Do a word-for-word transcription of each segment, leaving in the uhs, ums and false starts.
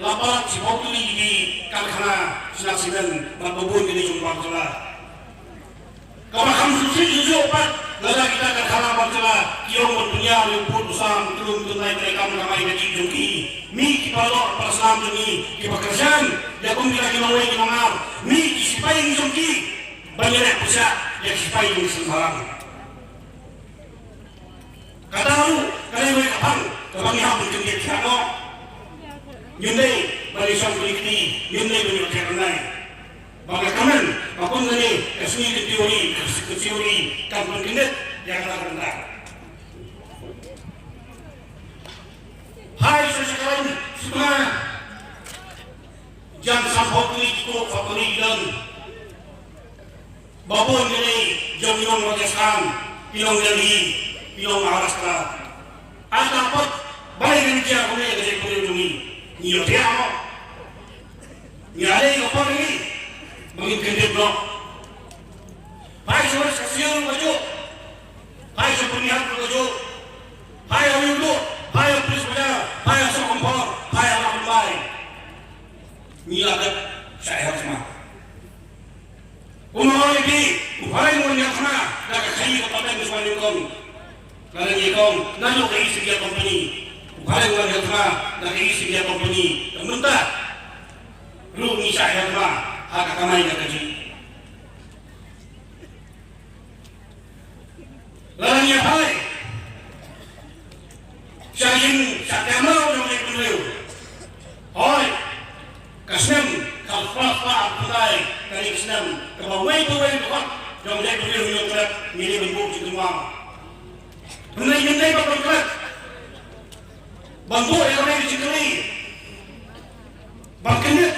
La palat shiphew tylli ki karkhana shna simen bad ba bun kine jong bar jylla. Kaba kham sngewsih shuh shuh pat lada kita karkhana bar jylla ki ong ban pynïar ïa u pud u sam, u trum, u tynnai, treikam, kamai kajih jong ki. Mih ki paralok paraslam jong ngi kiba kyrshan ïa kum kita ki nongwei ki nongar. Mih ki sipai jong ki ban ïaleh pyrshah ïa ki sipai jong ki seng bhalang. Kata ruh ka dei kawei ka phang kaba ngi hap ban kyndit thiah noh. Ngim dei ban ïashong kylli kti, ngim dei ban ïohthiah ranai. Ba nga kyrmen ba kum kane ka sngi ka theory, ka theory kan pynkyndit ïa kata ka bynta. Hai sha sha kren sha jan sanphew tylli ki coke factory ki don. Ba bun kine jong ngi nong Rajasthan, ki nong Delhi, ki nong Maharashtra. Ata pat ba ngi jia kumne ka jingpynlong jong ngi. Ngi ïoh ïa mo. Ngi ïa lei ka por ngi ba ngin kyndit noh. Phai sha West Khasi Hills ka juh. Phai sha Byrnihat ka juh. Phai ha Riewduh, phai ha Police Bazar, phai ha Sohkymphor, phai ha Lad Rymbai. Ngi la dep shah ïa ka sma. Kumno ïa phi, u Phareng u wan ïa thma da ka khaïi ka pateng shuwa nyngkong. Lada ngi ong naduh ka East India Company, u Phareng u wan ïa thma da ka East India Company. Te mynta ruh ngi shah ïa thma ha ka kamai ka kajih. Lada ngi ïa phai sha ïing sha kamra jong ngi bynriew. Hooid, ka snem khatphra phra arphew lai, kane ka snem kaba wei pa wei ka khot jong ngi bynriew ngi ïoh klet, ngi dei ban buh jingkynmaw. Hynrei ngim dei ban klet ban buh ïa kane ka jingkylli ban kyndit.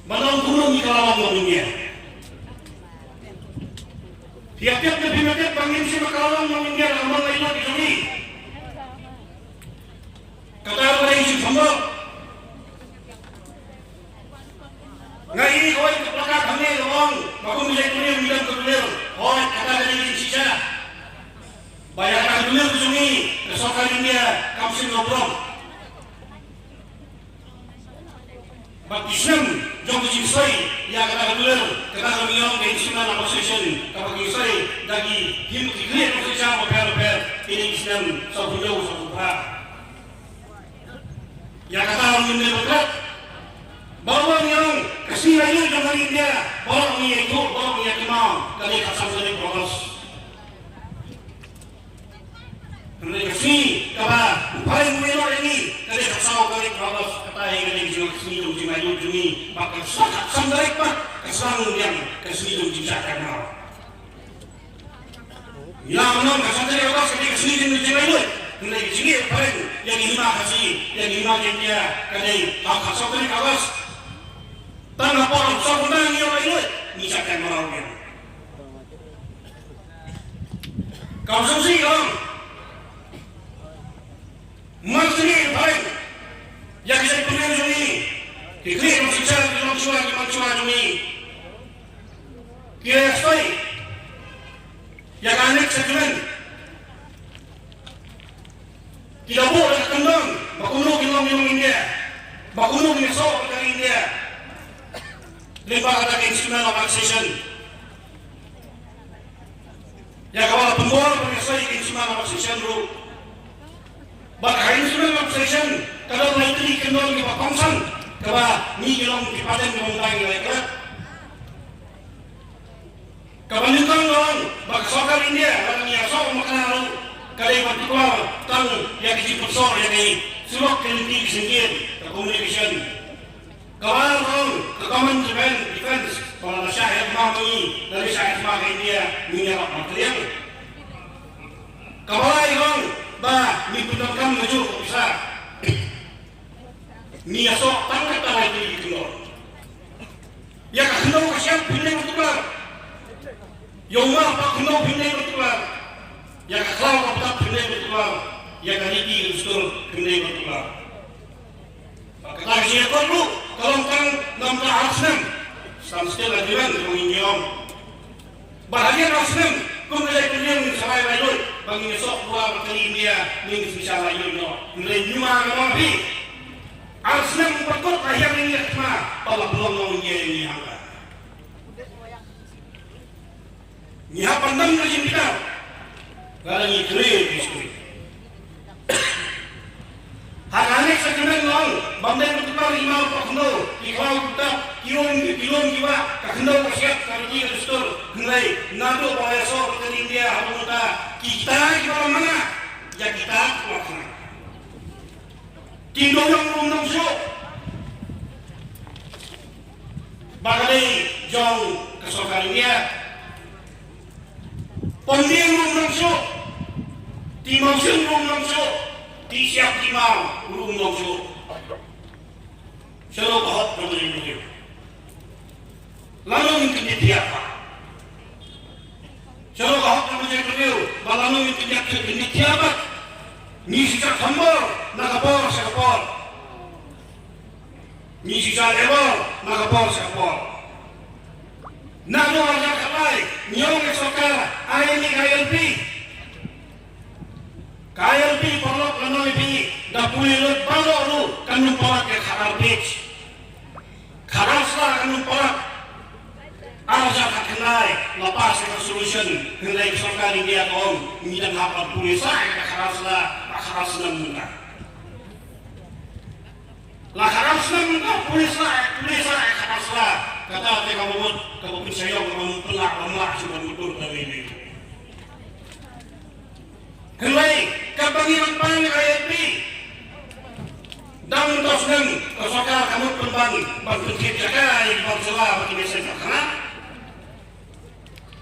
Ban ong kumno ngi ka la long long India. Phi ïa tip ne phim ïa tip ba ngim shym ka la long long India la long India ki jong ngi. Kata ka dei ka jingthombor. Nga ïohi kawei ka plakat hangne ka ong ba kum ka jaitbynriew ngi don ka dulir. Hooid, kata ka dei ka jingshisha. Ba ïa kata ka dulir ka jong ngi ka sorkar India kam shym la burom. Bad ki snem jong ka jingsoi ïa kata ka dulir, kata ka ngi ong ka Instrument of Accession, kaba ki soi da ki hima ki khlieh nongshong shisha bapher bapher, kine ki snem sawphew hynñiew sawphew phra. Ïa kata ruh ngim dei ban klet. Baroh ngi ong ka sngi laitluid jong ka ri India, baroh ngi ïathuh, baroh ngi ïakynmaw, ka dei khatsan tarik August. Hynrei ka sngi kaba u Phareng u ïehnoh ïa ngi ka dei khatsaw tarik August, kata hi ka dei ka sngi jong ka jinglaitluid jong ngi, bad ka sdang khatsan tarik pat ka sdang biang ka sngi jong ka jingshah kynmaw. Ngi la ong ka san tarik August ka dei ka sngi jong ka jinglaitluid, hynrei ka jingïehnoh u Phareng ïa ngi hima Khasi, ïa ngi hima Jaiñtia ka dei ha khatsaw tarik August. Tang ha por khatsaw kynta ngi ïoh laitluid, ngi shah kynmaw biang. Kam sngewsih ong. Mar sngewsih Phareng ïa ki jaitbynriew jong ngi, ki khlieh nongshong shisha, ki longshuwa, ki manshuwa jong ngi. Ki la ïa soi ïa ka Annex Agreement. Ki la buh da ka kyndon ba kumno kin long ki nong India, ba kumno kin ïasoh bad ka ri India lyngba kata ka Instrument of Accession. Ïa kaba la pynbor ban ïasoi ka Instrument of Accession ruh. Bad ka Instrument of Accession ka don lai tylli ki kyndon kiba kongsan, kaba ngi ki long ki paten kiba mynta ngi la ïaklet. Kaba nyngkong ka long ba ka sorkar India lada ngi ïasoh makna ruh ka dei ban tuklar tang ïa ka jingpynsor ïa ki surok, ki lynti, ki syngkien, ka communication. Kaba ar ka long ka Common Japan Defence, ba la shah ïa thma ma ngi, lada shah ïa thma ka India, ngin ïarap markylliang. Kaba lai ka long ba ngi pyndonkam kajuh ka pisa. Ngi ïasoh tang katta lai tylli ki kyndon. Ïa ka khyndew ka shyiap phim dei ban tuklar. Ïa u mar ba khyndew phim dei ban tuklar. Ïa ka khlaw ka btap phim dei ban tuklar. Ïa ka riti ka dustur phim dei ban tuklar. Bad kata ka jingïakop ruh ka long tang namar ar snem. Standstill agreement ka ngin ïoh. Bad hadien ar snem kum ka jaitbynriew ngin sa rai laitluid ba ngin ïasoh pura bad ka ri India, ngin sa shah laitluid noh. Hynrei ñiuma ka long phi ar Snem ba kut la hiar ïa ngi ha khmat, ba la pynlong noh ïa ngi hangta. Ngi hap ban dam ka jingbitar. Lada ngi kren ïa ka history. Ha ka next segment nga ong, bym dei ban kut ba ri ma ka khyndew, ki khlaw ki tap, ki um ki lum ki wah, ka khyndew ka shyiap, ka riti ka dustur, hynrei naduh ba ïasnoh ka ri India ha ka bynta kita kiba la manah ïa kita kiba la khynnah. Ki dang ïa rum nongshun. Ba ka dei jong ka sorkar India. Pyndiang rum nongshun. Ti mawshun rum nongshun. Ti siap ti maw rum nongshun. Shalom ka hok ka mari mari. Lano ngin kyndit thiah pat? Shalor ka hok ka jingkyrkhu ba lano ngin kyndit thiah pat? Ngi shu shah khambor na ka por sha ka por. Ngi shu shah lebor na ka por sha ka por. Naduh ar hajar khatlai ngi ong ïa ka sorkar ai ïa ngi ka I L P. Ka I L P paralok, lano ïa phi, da pule lut baroh ruh kan ym palat ïa ka khadar page. Khadar sla kan ym palat. Ar hajar khatkhyndai la pass ïa ka solution, hynrei ka sorkar India ka ong ngi dang hap ban pule sah ïa ka khadar sla, ka khadar snem mynta. La khadar snem mynta pule sah, pule sah ïa ka khadar sla. Kata te kaba mut, kaba pynshai ïa ka, kaba mut pynlah, kaba mut shu ban mutur da lei lei. Hynrei katba ngi dang pan ïa ka I L P, dang mynta u snem ka sorkar ka mut pynban ban pynthied jaka ïa ki bangla bad ki bangla seng khynnah.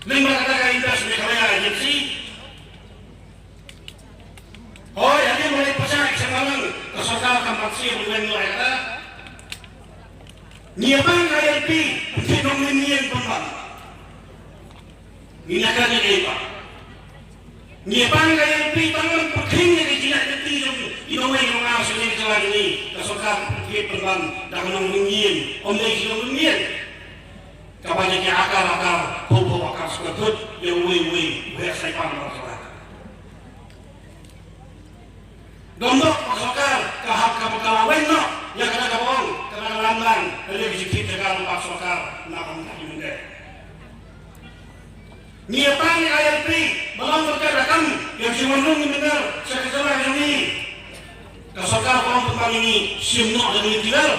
Lyngba kata ka Invest Meghalaya Agency. Hooid, hadien ba la pynshai ki seng bhalang ka sorkar kam pat sngewbha ban ïoh ïa kata. Ngi ïa pan ïa ka I L P, pynthied nongmihmih pynban. Ngi ïa kane ka I L P. Ngi ïa pan ïa ka I L P tang ban pyrkhing ïa ka jingïaid lynti jong ki nongwei nongar sha kane ka jylla jong ngi. Ka sorkar ka pynthied pynban da ka nongmihmih, ym dei ki nongmihmih. Kaba ïa ki akar akar, phew phew akar square foot, ïa uwei uwei, uwei saipan ba ka sorkar. Dom dok ka sorkar ka hap ka ba ka la weng noh ïa kata ka ba ong, kata ka lam lang, ka lei ka jingtip jaka lyngba sorkar na ka bynta ki mynder. Ngi ïa tang ïa ka I L P ba long ka rkam ïa ka jingwan rung ki mynder sha ka jylla jong ngi. Ka sorkar ka ong pynban ïa ngi shim noh da ka lynti lel.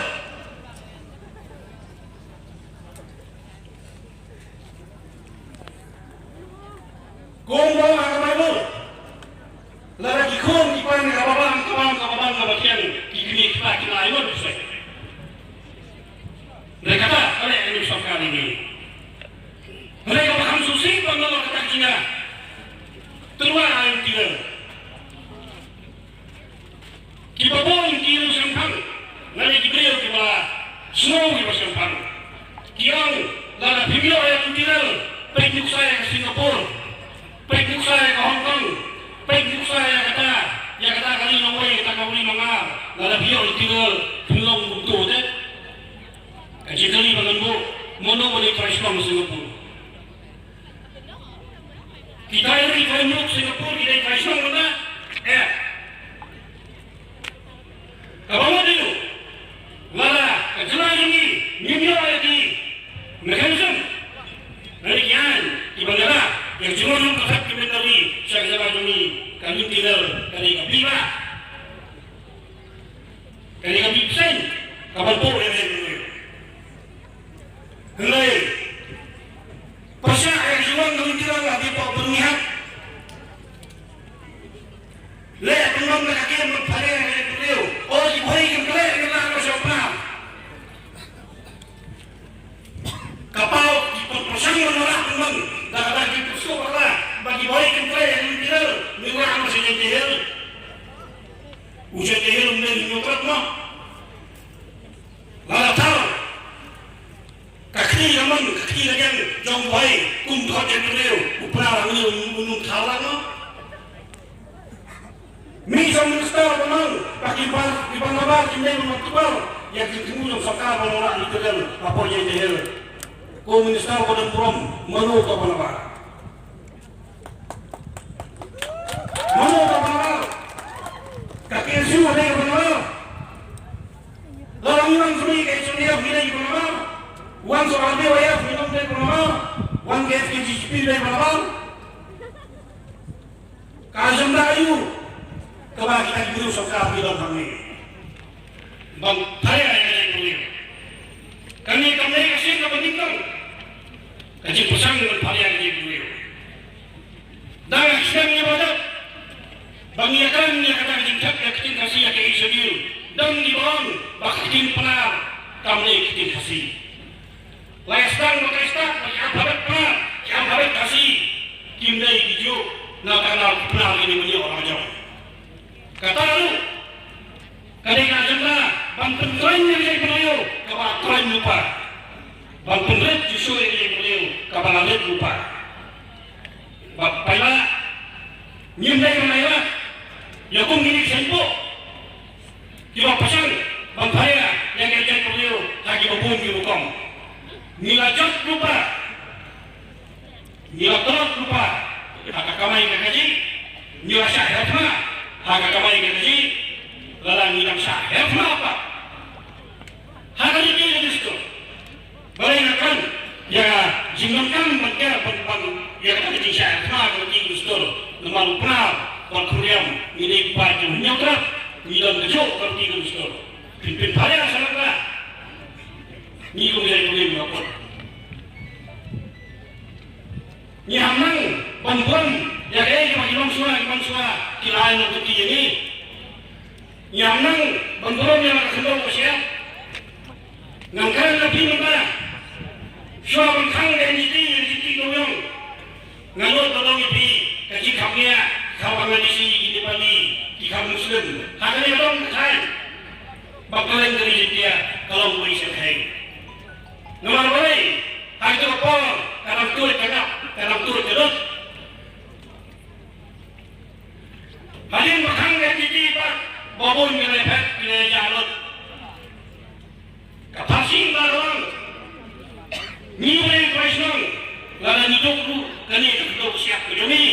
Kumba ong ha ka Baibl, lada ki khun ki pan kaba bang, kaba bang, kaba bang, kaba thiang, ki kmie ki kpa kin ai mut u soi. Hynrei kata ka leh ïa ka sorkar ïa ngi. Hynrei kaba kham sngewsih ban long kata ka jingïa. Tyrwa ai lynti lel. Kiba bun ki ïa shemphang, lane ki briew kiba sngew kiba shemphang. Ki ong, lada phim ïoh ïa ka lynti lel, peit nuksa ïa ka Singapore, peit nuksa ïa ka Hong Kong, peit nuksa ïa kata, ïa kata ka ri nongwei, kata ka ri nongar, lada phi ïoh lynti lel, phin long kumto te. Ka jingkylli ba ngan buh, mano ba dei trai shnong Singapore? Kita ri trai muluk Singapore, kita trai shnong mynta. Eh. Kaba mut ïa u, lada ka jylla jong ngi ngim ïoh ïa ki mechanism, lane ki aiñ kiban ïada ïa ka jingwan rung ka thep ki mynder ri sha ka jylla jong ngi, ka lynti lel ka dei ka bih bah. Kane ka bibseng kaban buh ïa ka jingmut. Hynrei pyrshah ïa ka jingwan ka lynti lel ha ki pok byrngi hap. Leh pynban na ka kem ban pynleh ïa ka jingmut. O ki bhoi kim klet ïa ka jingmut. Ka paw ki pynpyrshang ban wanrah pynban da kata ki pynsuh bakla ba ki bhoi kim trei ha ki lynti lel, ngin wanrah noh sha Jaintia Hills. U Jaintia Hills um dei u Hynñiewtrep mo. Lada thar ka kti ka mon, ka kti ka diang jong u bhoi kum u Dkhot Ïaid Kyndrew, u Pnar hangne um, um, um thar lang mo. Mih sha u minister ba nang, ba ki bar, ki bar nabar, ki mei ba nang kibar ïa ki jingthmu jong sorkar ban wanrah lynti lel hapoh Jaintia Hills. Ko u minister ba don burom, mano ka bar nabar? Mano ka bar nabar? Ka K S U ka dei ka bar nabar? Wan sumai ka H N D F ngi dei ki pynlamar. Wan sa R D Y F ngi dei ki pynlamar. Wan ka F K J G P dei pynlamar. Ka ajenda aïu kaba kita ki briew sorkar ki don hangne ban pharia ïa ka jaitbynriew? Kane kam dei ka sien kaba nyngkong ka jingpyrshang ban pharia ïa ka jaitbynriew. Dang ha sdang ïa ba dap ba ngi ïa kren ïa kata ka jingthep ïa ka ktien Khasi ïa ka Eighth Schedule, dang ngi ba ong ba ka ktien Pnar kam dei ka ktien Khasi. La ïa sdang ba ka ïa sdang ba ki alphabet Pnar, ki alphabet Khasi kim dei ki juh na ka Pnar, ki Pnar kine ban ïoh la jong. Kata ruh ka dei ka agenda ban pynkhlaiñ ïa ka jaitbynriew kaba khlaiñ lypa, ban pynrit shuh shuh ïa ka jaitbynriew kaba la rit lypa. Bad paidbah, ngim dei ban ïalah ïa kum kine ki saiñpuh kiba pyrshang ban pharia ïa ka jaitbynriew ha kiba bun ki rukom. Ngi la jot lypa, ngi la tlot lypa ha ka kamai ka kajih, ngi la shah herkhma ha ka kamai ka kajih, lada ngi dang shah herkhma pat ha ka riti ka dustur. Balei nga kren ïa ka jingdonkam ban ker ban, ban ïa kata ka jingshah herkhma ka riti ka dustur? Namar u Pnar bad u Khuriam ngi dei ki paid jong u Hynñiewtrep, ngi don kajuh ka riti ka dustur. Phin, phin pharia sha lynga ngi kum ïa ki Khuriam ïa put. Ngi hap nang ban burom ïa kaei kaba ki longshuwa, ki manshuwa ki la ai nongkynti ïa ngi. Ngi hap nang ban burom ïa la ka khyndew ka shyiap. Ngan kren ïa phi mynta, shuwa ban khang ka N G T, N G T Kawïong, nga nud ban ong ïa phi, ka jingkhapngiah, ki khap Bangladeshi, ki Nepali, ki khap Muslim, ha kane ka dong ka thaiñ, ba ka leng ka ri Jaintia ka long kawei sha ka thaiñ. Namar balei? Ha kata ka por ka dang tuid ka ngap, ka dang tuid ka dud. Hadien ba khang ka N G T pat, ba bun ki la phet, ki la jah lut. Ka Pharshi ka ong, ngi u rei u trai shnong, lada ngi duk ruh kane ka khyndew ka shyiap ka jong ngi,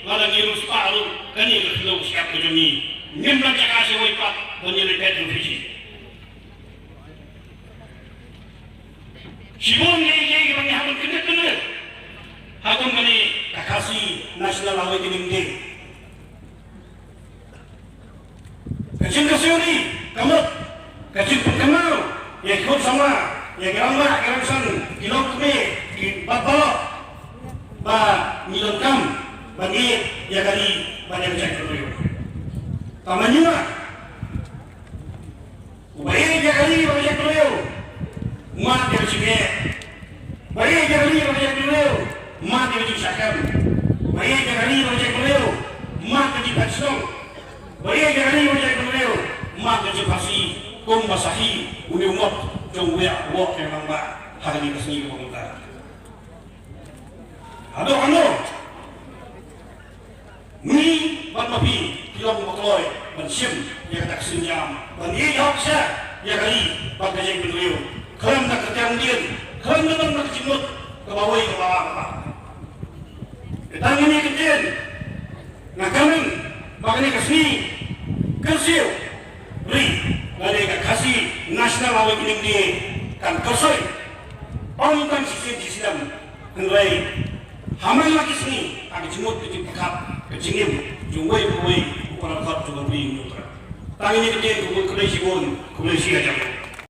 lada ngi riewspah ruh kane ka khyndew ka shyiap ka jong ngi. Ngim don jaka sha wei pat ban ïaleit phet refugee. Shibun ngi ïa kiba ngi hap ban kynduh kynduh ha kum kane ka Khasi National Awakening Day. Ka jingkyrsiew ri ka mut ka jingpynkynmaw ïa ki khun samla, ïa ki rangbah, ki rangsan, ki longkmie, ki batbalok, ba ngi donkam ban ïeit ïa ka ri bad ïa ka jaitbynriew. Tang ma ngi ma Uba ïeit ïa ka ri bad ka jaitbynriew, mad ïa ka jingeh. Uba ïeit ïa ka ri bad ka jaitbynriew, mad ïa ka jingshah kem. Uba ïeit ïa ka ri bad ka jaitbynriew, mad ïa ka jingphet shnong. Uba ïeit ïa ka ri bad ka jaitbynriew, mad ïa ka jingpharshi kumba sahi une u ngot jong u wiah u woh ïa ka rangbah ha kane ka sngi kaba mynta. Haduh katno ngi bad ma phi ki long ba kloi ban shim ïa kata ka sienjam ban ïeit hok sha ïa ka ri bad ka jaitbynriew? Khlem da ka kyntien, khlem da ka jingmut kaba wei kaba ba kaba. Tang ine i kyntien, nga kyrmen ba kane ka sngi kyrsiew ri lane ka Khasi National Awakening Day kan kyrsoi ym tang shisien shisnem. Hynrei ha man la ki sngi ha ka jingmut, ka jingpyrkhat, ka jingim jong uwei pa uwei u para dkhot jong ka ri Hynñiewtrep. Tang ine i kyntien, khublei shibun, khublei shihajar.